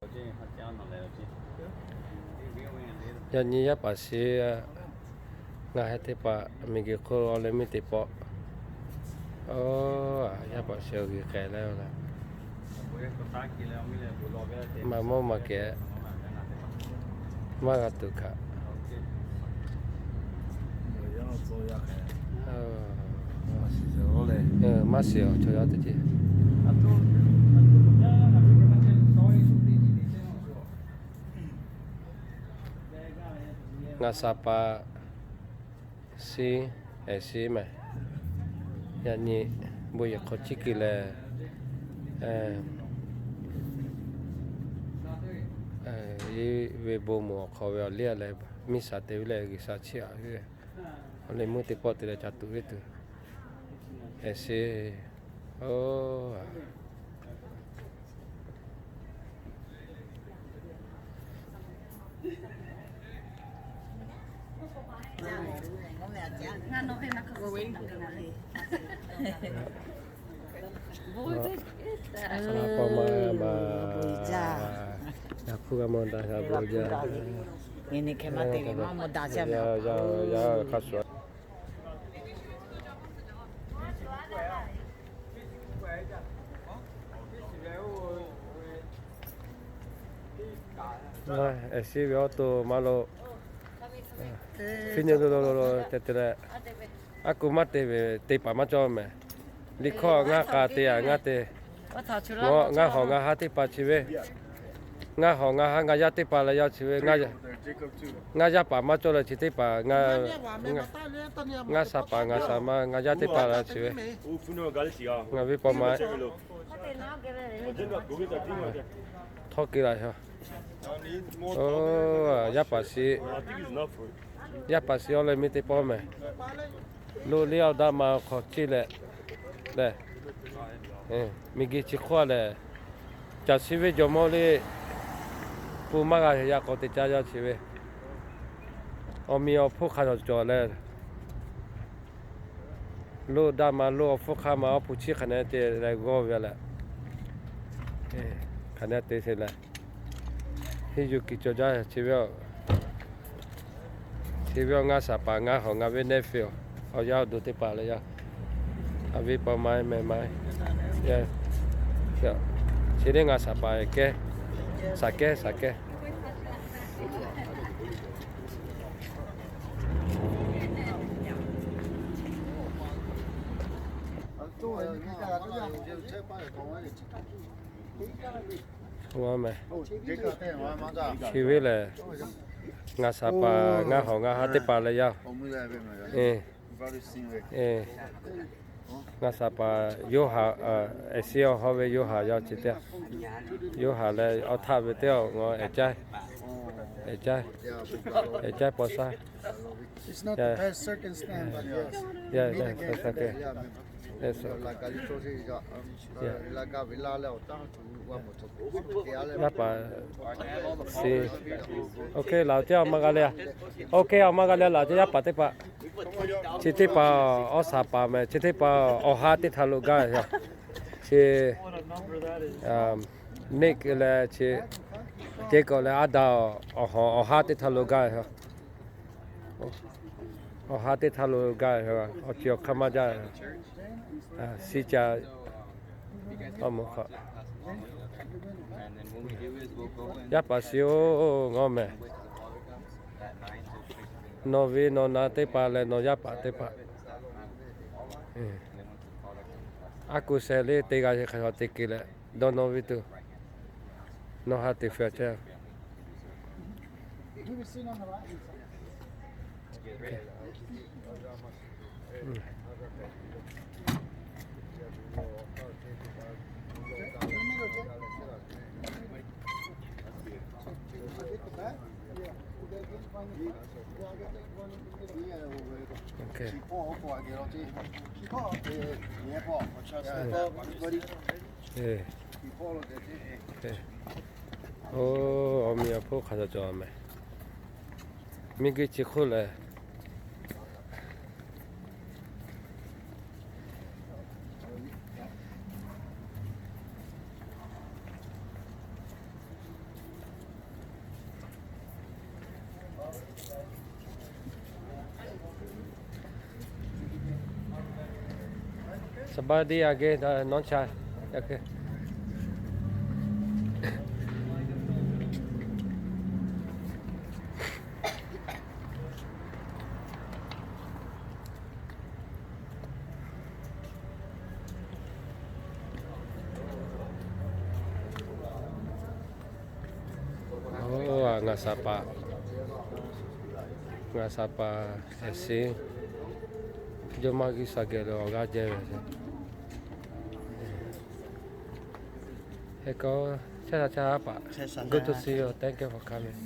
Yaꞈ nyi yaˇ paˍ shiˍ ngaˬ hui teˇ hpaˍ miˬguiˬ hk'oˆ lo awˬ leh meuˇ te pawˆ. Oˇ, yaˇ paˍ shiˍ awˬ g'uiˬ k'ai leh, maˇ mawˇ maˇ kehˬ, maˇ g'a tuˬ kaꞈ. Maˇ shiˍ awˬ chaw yaˇ teˇ ceuˬ. Ngaˬ saˍ paˍ shiˍ, ehˍ shiˍ mehˍ. Yaꞈ nyi bon yehˬ hk'aw ciˇ kuiˬ leh, ve bon moˍ awˬ hk'aw ve awˬ liˇ leh miˇ shaˍ te ve leh G'uiˬsha chiˇ aꞈ ve, awˬ leh meuˇ teˇ pawˆ te leh ca tuˬ ve tuˬ, ehˍ shiˍ. Oˇ, Ehˍ shiˍ ve awˬ to maˇ lo, fiˇ nyi lo lo lo te te leh, a kuˬ maˇ te ve te paˍ maˇ cawˇ mehˍ. Liˇ hkawˇ ngaˇ k'a te aꞈ ngaˇ te, ngaˇ hawˬ ngaˇ ha teˇ hpaˍ chi ve, ngaˇ hawˬ ngaˇ ha ngaˇ yaˇ teˇ hpaˍ leh yaˇ chi ve, ngaˇ yaˇ paˍ maˇ cawˇ leh chi teˇ hpaˍ, ngaˇ saˍ paˍ ngaˬ saˍ ma ngaˇ yaˇ teˇ hpaˍ leh chi ve, ngaˬ ve paw ma htawˇ keu laˬ yaˇ. Oˇ, yaˇ paˍ shiˍ, yaˇ paˍ shiˍ awˬ leh meuˇ teˇ pawˆ mehˍ. Loꞈ liˇ awˬ daꞈ ma hk'aw ciˇ leh, lehˬ, miˬguiˬ chi hk'oˆ lehˬ, caˬ shiˍ ve jawˬ mawˇ liˇ pun maˇ g'a yaꞈ k'aw te caˇ yaˇ chi ve, awˬ miˬ awˬ hpfuhˇ hk'a cawˬ cawˬ leh, loꞈ daꞈ ma loꞈ awˬ hpfuhˇ hk'a ma awˬ hpu chiˇ hk'a neh te leh g'awˇ ve leh, hk'a neh te te leh, henˇ yuˬ kuiˬ cawˬ jaˇ chi ve, chi ve ngaˇ saˍ paˍ ngaˇ hawˬ ngaˇ ve nephew, awˬ yaˇ awˬ duˬ teˇ hpaˍ leh yaˇ, a ve paw ma mehˍ ma, chi teˇ ngaˇ saˍ paˍ kehˉ, saˍ kehˉ saˍ kehˉ. Chi ve lehˬ, ngaˇ saˍ paˍ ngaˇ hawˬ ngaˇ ha teˇ hpaˍ leh yaˇ. Ngaˇ saˍ paˍ Yoˇhanˬ, ehˍ shiˍ awˬ hawˇ ve Yoˇhanˬ yaˇ chi teˇ, Yoˇhanˬ leh awˬ htaˆ ve teˇ awˬ ngaw ehˍ caˇ, ehˍ caˇ, ehˍ caˇ paw shaˉ. Yaˇ paˍ shiˍ, OK, laˬ ceˇ awˬ ma g'a le, OK, awˬ ma g'a le, laˬ ceˇ yaˇ paˍ teˇ hpaˍ. Chi teˇ hpaˍ awˬ saˍ paˍ mehˍ, chi teˇ hpaˍ awˬ ha teˇ htaꞈ lo gaˇ ve. Chi Nick leh chi Jacob leh Ada awˬ ha teˇ htaꞈ lo gaˇ ve. Awˬ ha teˇ htaꞈ lo gaˇ ve, awˬ ceuˬ awˬ hk'aˇ maˇ jaˇ. Shiˍ caˇ, awˬ moˍ hk'aw. Yaˇ paˍ shiˍ-oˬ, ngaˬ mehˍ. Nawˬ ve nawˬ na teˇ hpaˍ leh nawˬ yaˇ paˍ teˇ hpaˍ, a kuˬ shehˍ le teˇ g'aˇ hk'a hk'aw te keu leh dawˇ nawˇ ve tuˬ, nawˬ ha teꞈ hpfuhˇ chehˇ. Oˇ, awˬ miˬ awˬ hponˇ hk'a cawˬ cawˬ mehˍ. Miˬguiˬ chi hk'oˆ lehˬ, สบายดี อาเก น้องชาย โอเค Oˇ, ngaˬ saˍ paˍ, ngaˬ saˍ paˍ ehˬ siˍ, jawˇmawˇ G'uiˬsha geh lo awˬ g'aˇ jehˇ ve. Heh k'o, chehˇ sha chehˇ paˍ. Good to see you. Thank you for coming.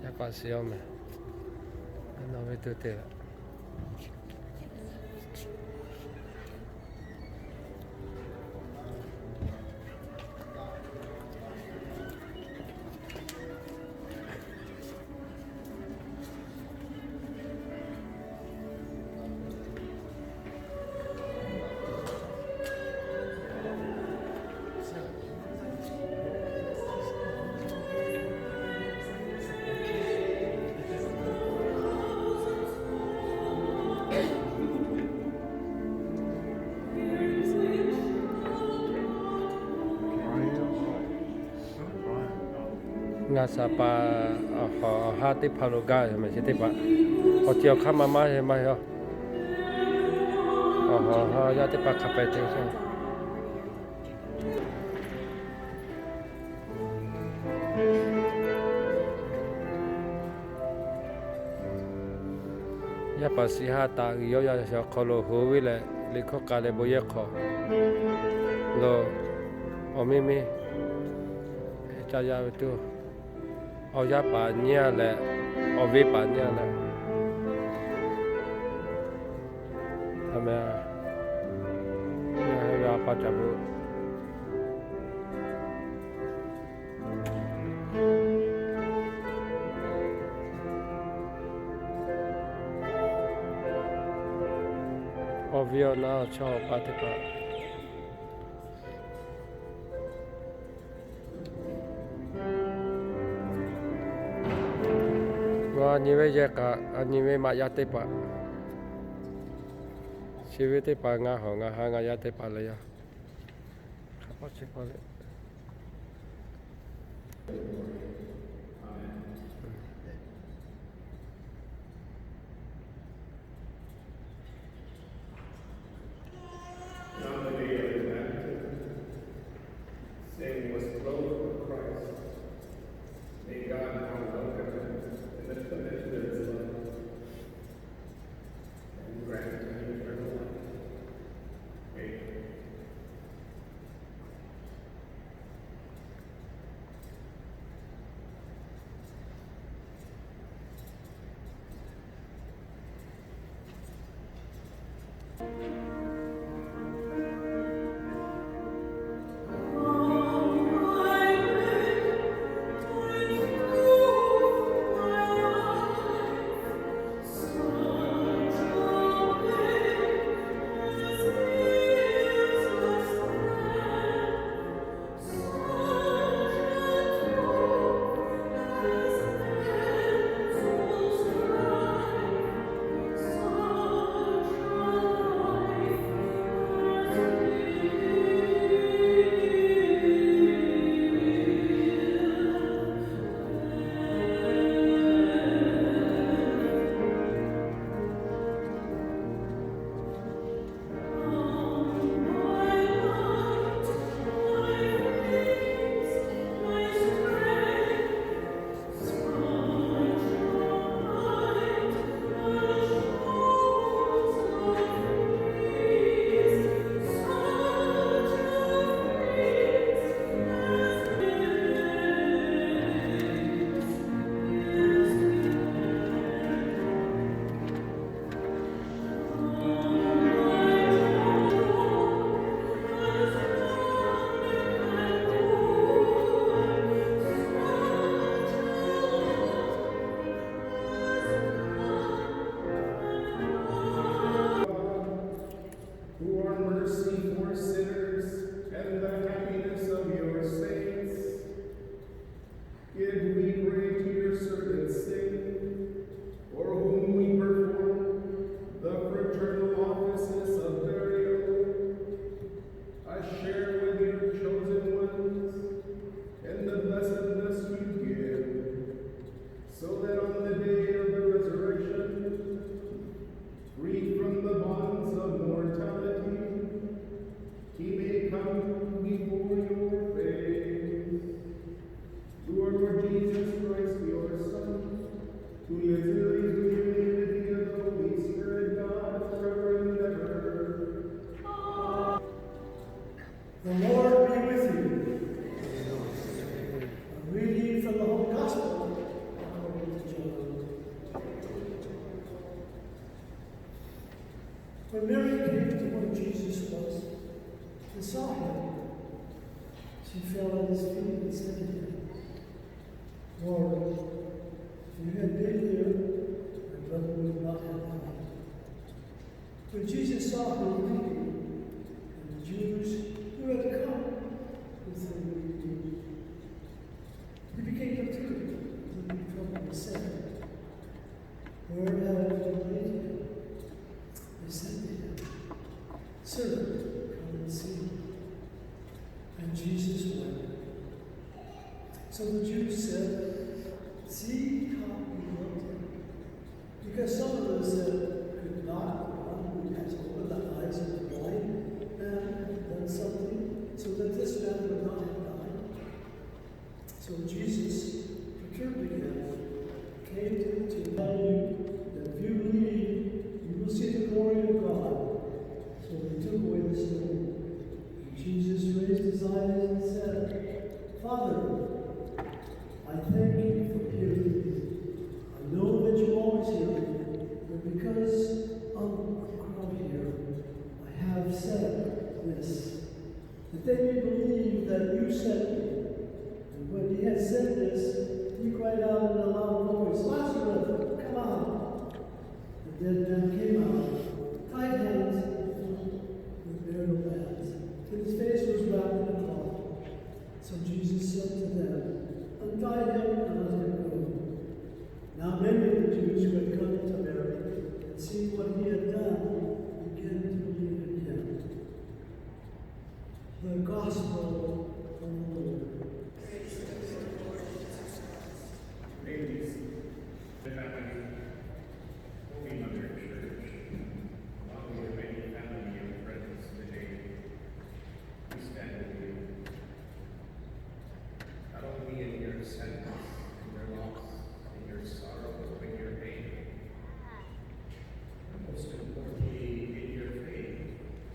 Yaˇ paˍ shiˍ-oˬ mehˬ, nawˬ ve tuˬ te laˬ. Ngaˬ saˍ paˍ awˬ hawˬ awˬ haˉ teˇ hpaˍ lo gaˇ ve mehˬ, chi teˇ hpaˍ awˬ ceuˬ awˬ hk'aˇ ma maˇ heˆ maˇ heˆ. Awˬ hawˬ awˬ haˉ yaˇ teˇ hpaˍ hk'a pehꞈ te. Yaˇ paˍ shiˍ ha taˍ g'uiˬ yawˇ yaˇ awˬ hk'aw lo hu ve leh, liꞈ hkawˇ k'a leh bon yehˬ hk'awꞈ lo awˬ miˇ miˇ ca yaˇ ve tuˬ, awˬ yaˇ paˍ nyiˇ g'aˇ leh awˬ venˇ paˍ nyiˇ g'aˇ leh, a meh, a pa ca bu awˬ viˉ awˬ naˉ awˬ chawˇ awˬ pa teˇ hpaˍ, ngaˬ nyi ve yehˬ kaꞈ, a nyi ve maꞈ yaˇ teˇ hpaˍ, chi ve teˇ hpaˍ ngaˬ hawˬ ngaˬ ha ngaˬ yaˇ teˇ hpaˍ leh yaˇ hk'a pa chi pa leh. John the Beloved, saying, was clothed with Christ. May God now welcome him in the plenitude of his love and grant him eternal life. Amen. Who are mercy for sinners and the happiness of your saints, give, we pray, to your servants, Saint She fell at his feet and said to him, Lord, if you had been here, my brother would not have died. When Jesus saw her weeping, and the Jews who had come with her weeping, he became perturbed and was troubled and said, Where have you laid him? They said to him, Servant, come and see. And Jesus wept. So the Jews said, See how he loved him. Because some of them said, Could not the one who has opened the eyes of the blind man have done something so that this man would not have died? So Jesus, perturbed again, came to him to tell you that if you believe, you will see the glory of God. So they took away the stone. And Jesus raised his eyes and said, Father, I thank you for hearing me. I know that you always hear me, but because of the crowd here, I have said this, that they may believe that you sent me. And when he had said this, he cried out in a loud voice, Lazarus, come out! The dead man came out, tied hands and feet with burial bands, and his face was wrapped in a cloth. So Jesus said to them, Untie him and let him go. Now many of the Jews who had come to Mary and seen what he had done began to believe in him. The Gospel